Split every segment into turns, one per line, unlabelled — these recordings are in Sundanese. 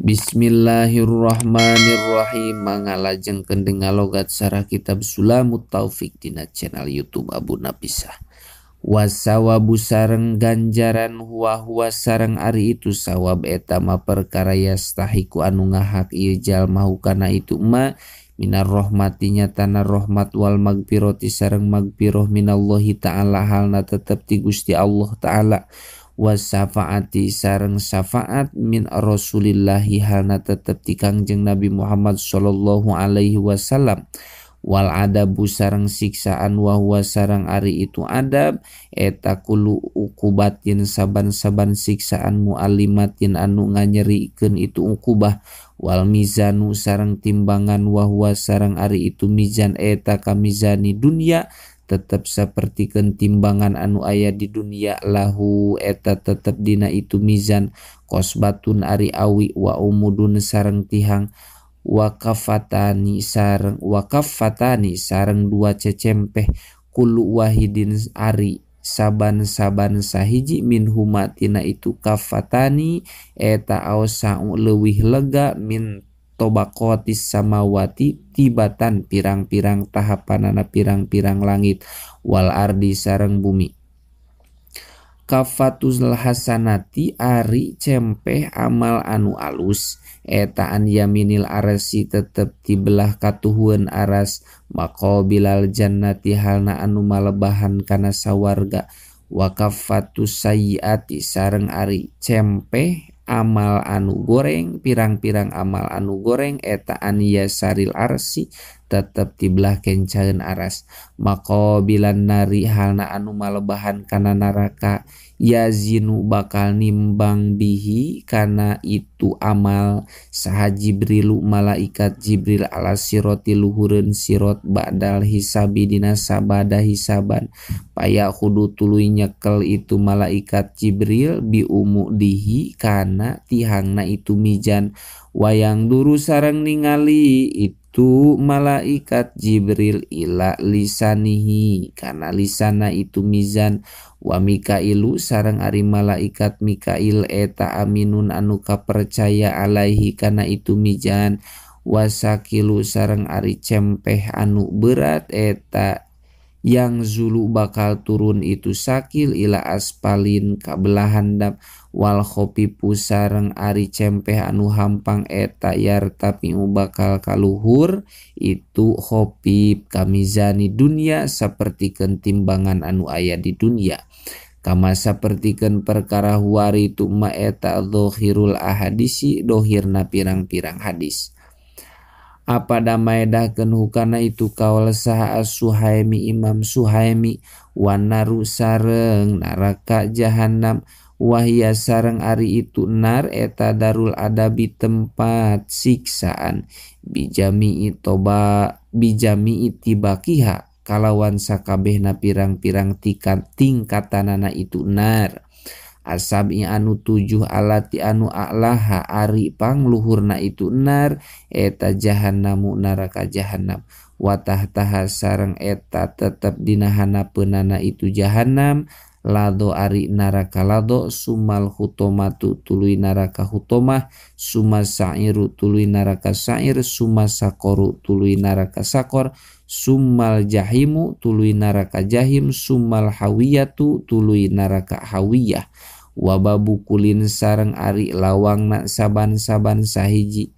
Bismillahirrahmanirrahim. Mangalajengkeun dengan logat sarah kitab Sulamut Taufik dina channel YouTube Abu Napisah. Wasawabu sareng ganjaran huwa huwa sareng ari itu sawab eta ma perkara yastahiku anu ngahak ieu jalma hukana itu ma minar rahmatinya tanah rahmat wal magfirati sareng magfirah minallahi ta'ala halna tetep ti Gusti Allah ta'ala wasafaati sareng syafaat min rasulillahi halna tetep ti Kangjeng Nabi Muhammad sallallahu alaihi wasallam wal adabu sareng siksaan wa huwa sareng ari itu adab eta kulu uqubatin saban-saban siksaan muallimatin anu nganyerikeun itu uqubah wal mizanu sareng timbangan wa huwa sareng ari itu mizan eta kamizani dunya tetep sapertikeun timbangan anu aya di dunia lahu eta tetep dina itu mizan kosbatun ari awi wa umudun sareng tihang wakafatani sareng dua cecempeh kullu wahidin ari saban-saban sahiji min huma tina itu kafatani eta ausa'u leuwih lega min tobaqatis samawati tibatan pirang-pirang tahapanana pirang-pirang langit wal ardi sareng bumi. Kafatul hasanati ari cempeh amal anu alus eta an yaminil arasi tetep ti belah katuhueun aras maqabilal jannati halna anu malebahan kana sawarga wa kafatus sayyiati sareng ari cempeh amal anu goreng pirang-pirang amal anu goreng eta an yasaril arsi tetep ti belah kencaeun aras maqabilan nari halna anu malebahan kana neraka yazinu bakal nimbang bihi kana itu amal saha Jibrilu malaikat Jibril ala siroti luhureun sirot ba'dal hisabi dina sabada hisaban paya kudu tuluy nyekel itu malaikat Jibril bi umudihi kana tihangna itu mizan wayang duru sareng ningali itu malaikat Jibril ila lisanihi kana lisana itu mizan wa Mikailu sareng ari malaikat Mikail eta aminun anu kapercaya alaihi kana itu mizan wasakilu sareng ari cempeh anu berat eta yang zulu bakal turun itu sakil ila aspalin kabelahan handap wal khofifu sareng ari cempeh anu hampang eta yartapi bakal kaluhur itu khofif kamizani dunia sapertikeun timbangan anu aya di dunia kama sapertikeun perkara huari tu ma eta dzahirul ahadisi dohirna pirang-pirang hadis. Apa damaedahkeun hukana itu kaul saha As-Suhaimi Imam Suhaimi wanaru sareng neraka jahanam wahia sareng ari itu nar eta darul adabi tempat siksaan bijami toba bijami itibakiha kalawan sakabehna pirang-pirang tingkatanana itu nar asabi anu tujuh alati anu a'laha ari pangluhurna itu nar eta jahannamu neraka jahannam wa tahtaha sareng eta tetep dina hanapeunana itu jahannam lado ari neraka lado sumal hutomatu tuluy neraka hutomah suma sa'iru tuluy neraka sa'ir suma sakoru tuluy neraka sakor sumal jahimu tuluy neraka jahim sumal hawiyatu tuluy neraka hawiyah wababu kulin sareng ari lawangna saban-saban sahiji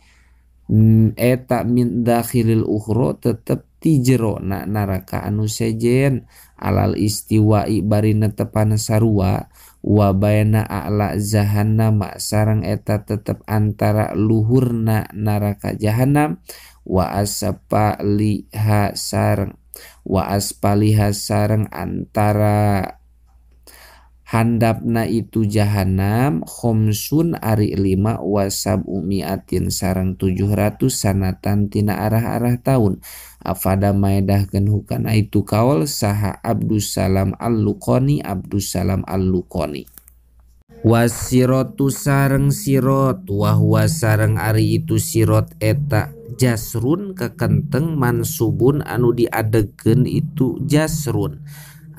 eta min dakhilil ukhra tetep ti jero na neraka anu sejen alal istiwa'i bari netepan sarua wa baina a'la jahannama sareng eta tetep antara luhurna neraka jahannam wa asfaliha sareng wa asfaliha sareng antara handapna itu jahanam khomsun ari 5 wasab umiatin sareng 700 sanatan tina arah-arah tahun afada maedahkeun hukana itu kaul saha Abdussalam Al-Luqani Abdussalam Al-Luqani wasirotu sareng sirot wahwa sareng ari itu sirot eta jasrun kekenteng mansubun anu diadegkeun itu jasrun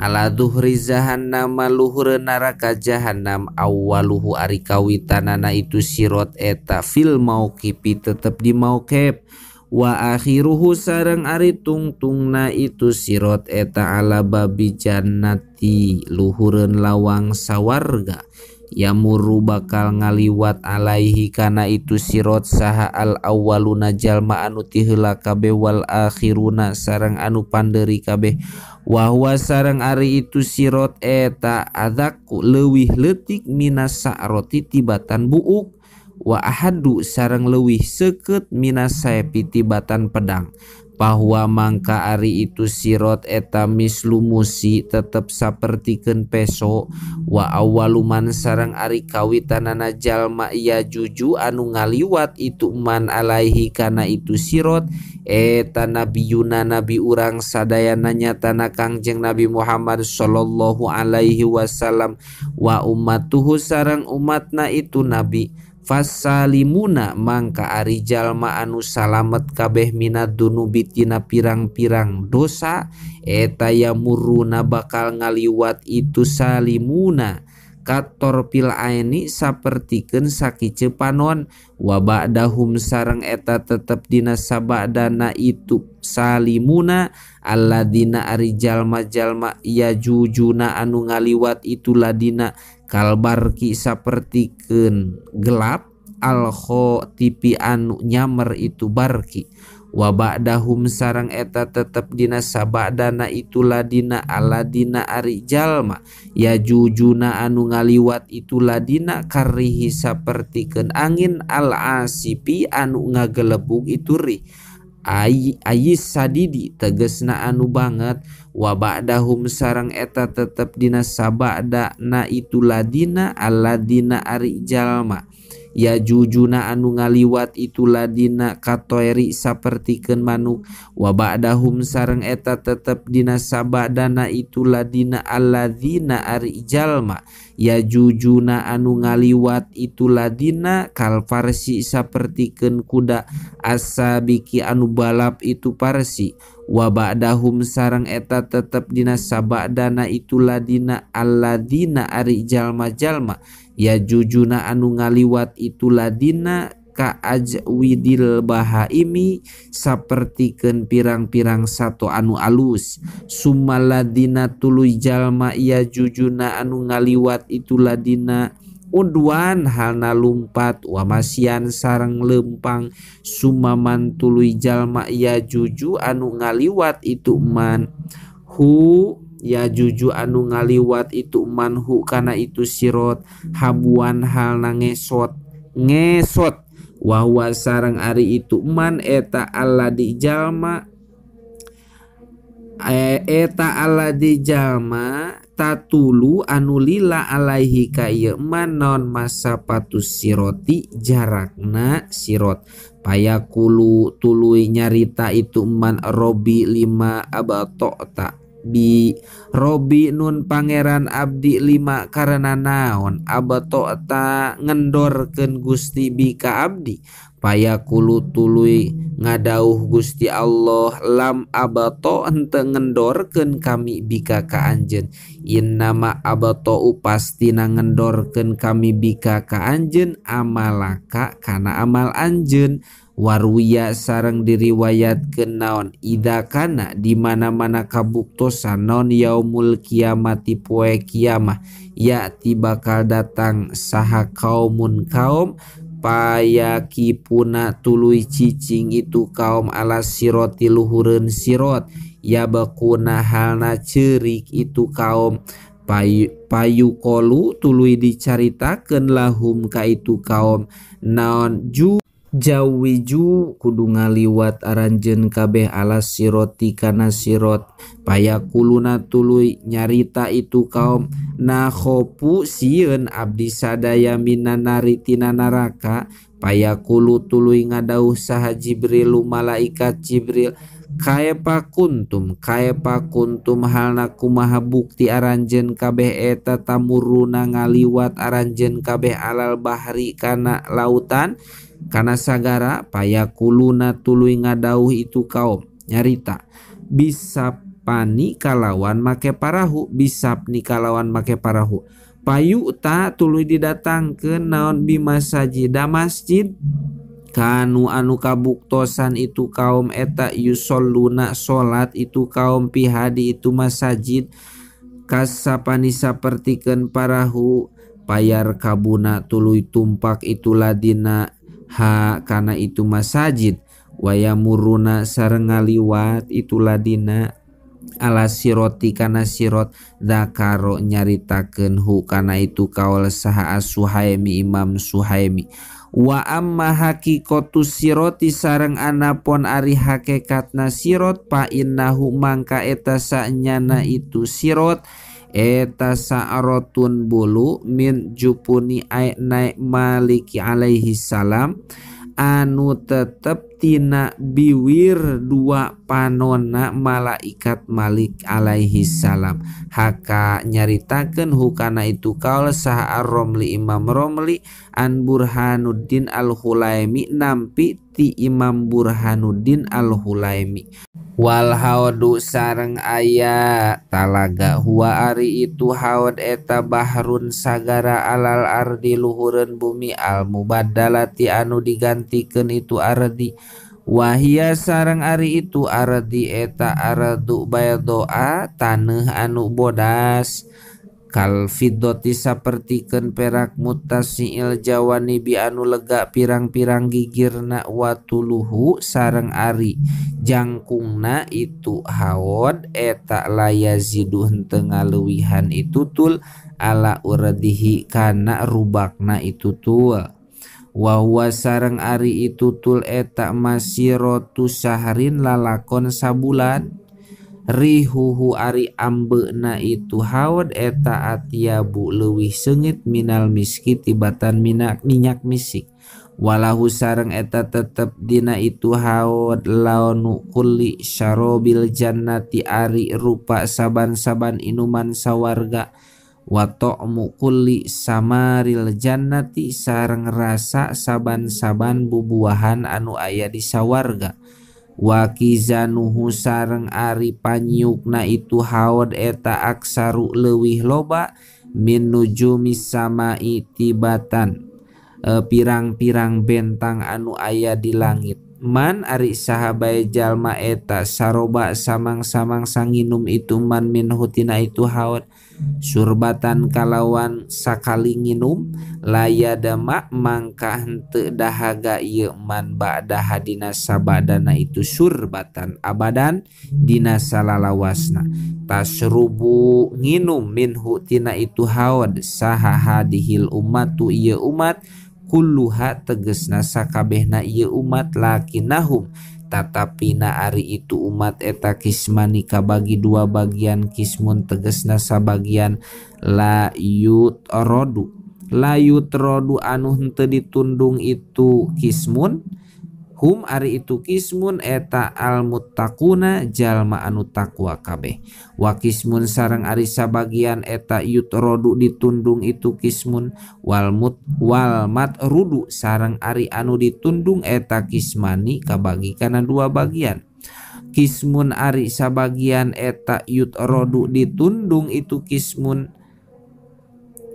Ala duhri jahannam luhureun neraka jahannam awwaluhu ari kawitanana itu sirot eta fil mauqifi tetep di mauqif wa akhiruhu sareng ari tungtungna itu sirot eta ala babi jannati luhureun lawang sawarga yamuru bakal ngaliwat alaihi kana itu sirot saha al awwaluna jalma anu ti heula kabeh wal akhiruna sareng anu panderi kabeh wa huwa sareng ari itu sirot eta adzaku leuwih leutik minas sa'roti tibatan buuk wa ahadu sareng leuwih seukeut minas saepi tibatan pedang bahwa mangka ari itu sirot eta mislumusi tetep sapertikeun peso wa awwaluman sareng ari kawitanana jalma ya juju anu ngaliwat itu man alaihi kana itu sirot eta nabiyuna nabi urang sadayana nyatana Kangjeng Nabi Muhammad sallallahu alaihi wasallam wa ummatuhu sareng umatna itu nabi fasalimuna mangka ari jalma anu salamet kabeh minad dunubi tina pirang-pirang dosa eta yamuruna bakal ngaliwat itu salimuna katorpil aini sapertikeun sakice panon wa ba'dahum sareng eta tetep dina sabadana itu salimuna alladina ari jalma-jalma yajujuna anu ngaliwat itu ladina kalbarki sapertikeun gelap al-khotipi anu nyamer itu barki wa ba'dahum sareng eta tetep dina sabadana itu ladina aladina ari jalma yajujuna anu ngaliwat itu ladina karihi sapertikeun angin al-asipi anu ngagelebug itu rih ayis sadidi tegesna anu banget wa ba'dahum sareng eta tetep dina sabadana itu ladina aladina ari jalma yajujuna anu ngaliwat itu ladina katoeri sapertikeun manuk wa ba'dahum sareng eta tetep dina sabadana itu ladina alladzina ari jalma yajujuna anu ngaliwat itu ladina kalfarsi sapertikeun kuda asabiki anu balap itu parsi wa ba'dahum sareng eta tetep dina sabadana itu ladina alladzina ari jalma-jalma yajujuna anu ngaliwat itu ladina ka ajwidil bahaimi sapertikeun pirang-pirang sato anu alus sumaladina tuluy jalma yajujuna anu ngaliwat itu ladina udwan halna lumpat wa masian sareng lempang sumaman tuluy jalma yajuju anu ngaliwat itu man hu yajuju anu ngaliwat itu man hu kana itu sirot habuan halna ngesot ngesot wa huwa sareng ari itu man eta alladzi jalma eta alladzi jalma tatulu anu lila alaihi ka ieu man naon masapatus siroti jarakna sirot payakulu tuluy nyarita itu man robi lima abatota bi robi nun pangeran abdi lima karena naon abatota ngendorkeun Gusti bi ka abdi payakulu tuluy ngadauh Gusti Allah lam abato henteu ngendorkeun kami bika ka anjeun innama abato pastina ngendorkeun kami bika ka anjeun amalaka kana amal anjeun waruya sareng diriwayatkeun naon idza kana di mana-mana kabuktosan naon yaumul kiamati poe kiamah ya'ti bakal datang saha kaumun kaum payakipuna tuluy cicing itu kaum ala siroti luhureun sirot yabakuna halna ceurik itu kaum payukolu tuluy dicaritakeun lahum ka itu kaum naon ju jawiju kudu ngaliwat aranjeun kabeh ala siroti kana sirot payakuluna tuluy nyarita itu kaum nakhopu sieun abdi sadaya minan nari tina neraka payakulu tuluy ngadauh saha Jibrilu malaikat Jibril kaepa kuntum halna kumaha bukti aranjeun kabeh eta tamuruna ngaliwat aranjeun kabeh alal bahri kana lautan kana sagara payakuluna tuluy ngadauh itu kaum nyarita bisa Bisapani kalawan make parahu, bisapni kalawan make parahu. Payu ta tuluy didatangkeun naon bimasajida masjid kanu anu kabuktosan itu kaum eta yusholluna salat itu kaum pihadi itu masajid kasapani sapertikeun parahu payar kabuna tuluy tumpak itu ladina ha kana itu masajid wayamuruna sareng ngaliwat itu ladina ala siroti kana sirot dakaro nyaritakeun hu kana itu kaul saha As-Suhaimi Imam Suhaimi. Wa amma haqiqatu siroti sareng anapon ari hakikatna sirot fa innahu mangka eta sanyana itu sirot eta sa'rotun bulu min jupuni naik Maliki alaihi salam anu tetep tina biwir dua panona malaikat Malik alaihi salam. Haka nyaritakeun hukana itu kaul saha Ar-Romli Imam Romli an Burhanuddin Al-Hulaimi nampi ti Imam Burhanuddin Al-Hulaimi. Wal haudu sareng aya talaga huwa ari itu haud eta bahrun sagara alal ardi luhureun bumi al mubaddalati anu digantikeun itu ardi. Wahia sareng ari itu ardi eta ardu baydoa taneuh anu bodas kal fiddati sapertikeun perak mutasiil jawanibi anu lega pirang-pirang gigirna watuluhu sareng ari jangkungna itu haod eta layazidu henteu ngaluwihan itu tul ala urdihi kana rubakna itu tul. Wa huwa sareng ari itu tul eta masiratu sahrin lalakon sabulan rihuhu ari ambeuna itu haud eta atyabu leuwih seungit minal miski tibatan minyak misik. Walahu sareng eta tetep dina itu haud launu kulli syarobil jannati ari rupa saban-saban inuman sawarga wa ta'mu kulli samaril jannati sareng rasa saban-saban bubuahan anu aya di sawarga. Wa kizanuhu sareng ari panyiukna itu haud eta aksaru leuwih loba min nujumis samai tibatan pirang-pirang bentang anu aya di langit. Man ari saha bae jalma eta saroba samang-samang sanginum itu man min hutina itu haud surbatan kalawan sakali nginum layadama mangka henteu dahaga ieu man ba'da hadina sabadana itu surbatan abadan dina salalawasna. Tasrubu nginum minhu tina itu haud saha hadihil ummatu ieu umat kulluha tegesna sakabehna ieu umat lakinahum tatapina ari itu umat eta kismani kabagi dua bagian kismun tegesna sabagian la yutrodu anu henteu ditundung itu kismun hum ari itu kismun eta al muttaquna jalma anu takwa kabeh. Wa kismun sareng ari sabagian eta yutrodu ditundung itu kismun wal matrudu sareng ari anu ditundung eta kismani kabagi kana dua bagian. Kismun ari sabagian eta yutrodu ditundung itu kismun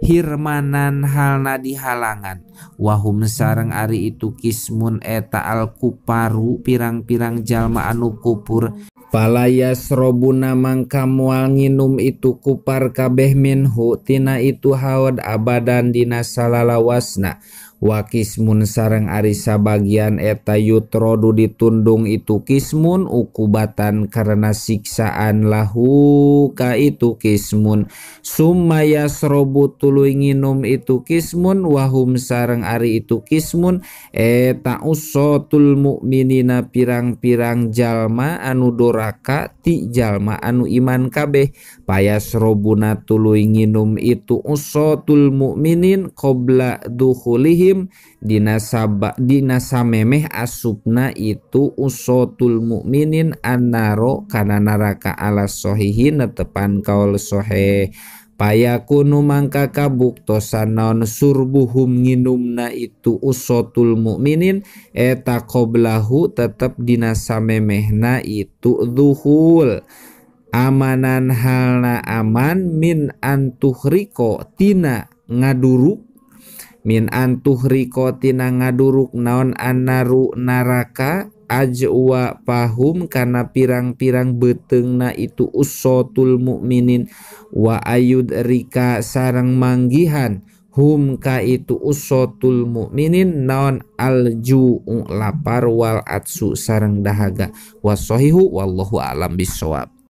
hirmanan halna dihalangan. Wahum sareng ari itu kismun eta al kuparu pirang-pirang jalma anu kupur. Palayas robuna mangka moal nginum itu kupar kabeh minhu tina itu haud abadan dina salalawasna. Wa kismun sareng ari sabagian eta yutrodu ditundung itu kismun ukubatan karena siksaan lahu ka itu kismun. Summa yasrobu tuluy nginum itu kismun wahum sareng ari itu kismun eta usotul mukminina pirang-pirang jalma anu doraka ti jalma anu iman kabeh. Payasrobuna tuluy nginum itu usotul mukminin qabla dukhulihim dina samemeh asupna itu usotul mukminin annaro kana neraka ala sohihi netepan kaul soheh. Payakunu mangka kabuktosan naon surbuhum nginumna itu usotul mukminin eta qoblahu tetep dina samemehna itu duhul. Amanan halna aman min antuhriko tina ngaduruk min antuhriko tina ngaduruk naon annaru naraka ajwa pahum kana pirang-pirang beuteungna itu usotul mukminin wa ayud rika sareng manggihan hum ka itu usotul mukminin naon alju'u lapar wal atsu sareng dahaga wasohihu wallahu alam bisawab.